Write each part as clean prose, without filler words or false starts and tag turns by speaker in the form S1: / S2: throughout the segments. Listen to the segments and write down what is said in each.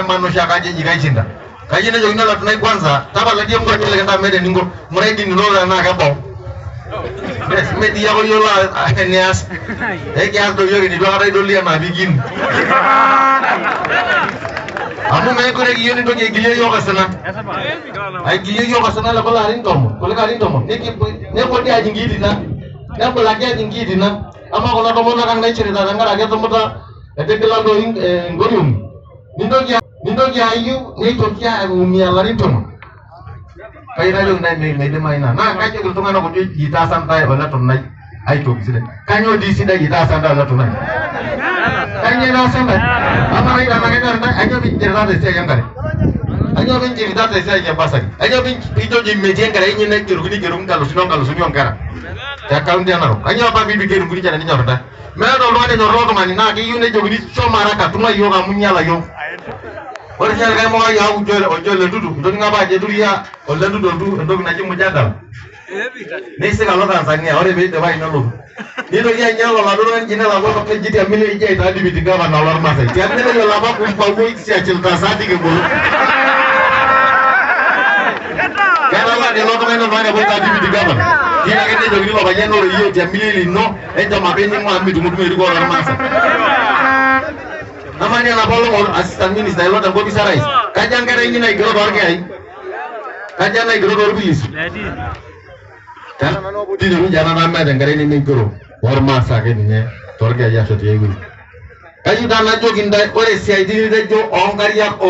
S1: Manusha kaje jikaishinda. Kaje nejokini olatunai kwanza tapala dii enkurai likintaa meeta eninko ng'urai dini ino tenaa kebau. Yes, mee dii ake oyiolo enias. Ekias doi iyiook enitu aikata idol iyie enaa piikini. Amu meekure kiyieu nintoki aigilie iyiook osina. Aigilie iyiook osina le kulo arin 10, kulie arin 10. Nepuo dii aji nkiitin ang. Nebulaki aji nkiitin ang. Amaa kuna tomonok ang naishirita tenkaraki etumuta etigila doi inkoriong'i. Nintoki ayieu neitoki aiumia ilarin 10. Kayieu najoki ntae meidimayu ina. Naa kajoki iltung'anak ojo itaasa ntae ole Tunai aitoki sidai. Kainyoo dii sidai itaasa ntae ole Tunai? Kainyoo itaasa ntae? Amaa Raila naa kenyor ntae? Ainyoo pinchirita tesiai enkare? Ainyoo pinchirita tesiai e bursary? Ainyoo pijojo metii enkerai inyi naigerokini igerokini nkalusuni onkalusuni oonkera te kaunti e Narok? Ainyoo apa piitu igeru nkuti kera ninyor ntae? Meeta oltung'ani onyorraa oltung'ani naa keyieu nejokini shomo haraka tung'ai iyiook amu inyiala iyiook. Ore sinye likae mukai aaku ojo ole Ntutu, itoning'o apa ajo eturia ole Ntutu oltu entoki naji mjadala. Nisik alo Tanzania, ore peidipayu nelotu. Nitoki ainyal oladuo tung'ani ji nelo apa neji tiamile ijo aitaa deputy governor lormaasai. Tiamile yiolo apa kumpawoi siachiltasati kebolo. Ketalaa dii ilo tung'ani oltung'ani apa oitaa deputy governor. Tine ake nejokini ilo payian ore iyie tiamile lino enchom apa ening'o amu mitumutumu erikore ormaasai. Amaa ninye enapa olong assistant minister ilo tenkopis orais, kaja nkera inyi naigero torkiyai? Kaja naigero torpilisi? Tinewueji ena nemeeta enkerai nemeigero ormaasai ake ninye torkiyai ashu tiai wueji. Kayieu taa najoki intae ore isiaitin nitejo oonkariak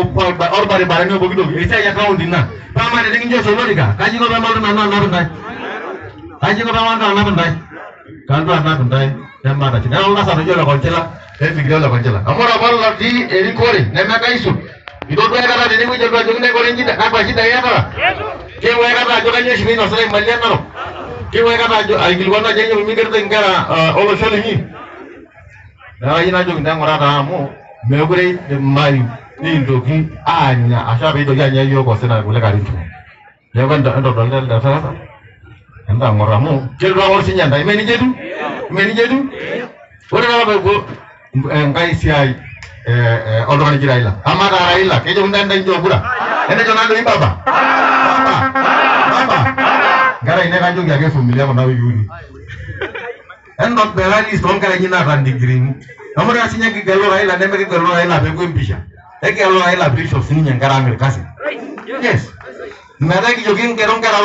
S1: orbaribarani opooki toki esiai e county ina. Paa amaa tenikinchooshi olorika kaji iko peemalotu nanu anap intae? Kaji iko peemalotu anap intae? Kalotu anap intae nemaata shida. Neeku oltasat oji ole Konchila peefikiria ole Konchila. Amu ore apa lotii erikore nemekaisul. Itodua aikata tenewueji elotu ajoki ntae kore inchida kakwa shida iyatata? Keewuo aikata ajo kainyoo oshi peinositae imali e Narok? Keewuo aikata ajo aikilikuanu ajo kainyoo pemigeritoi inkera olosho linyi? Neeku kayieu najoki intae ng'ura taa amu meekure eidimayu nikintoki aanya ashu peitoki anya iyiook osina kulie katitin. Neeku entodol elde tasat entang'or amu kelotu aor sinye intae. Mee nejia etiu? Mee nejia etiu? Ore taata peepuo enkae siai oltung'ani oji Raila. Amaa taa Raila kejoki intae intae inchoo kura? Etejo naa doi baba. Baba. Baba. Nkera ainei kajoki ake vumilia kuna wikii uni. Entobira list oonkera inyi naata ndigiriini. Amu ore sinye kigelu Raila nemekigelu Raila peeku empisha. Ekigelu Raila piisho sininye nkera ang irkasin. Yes. Metaa ekijoki ngero nkera.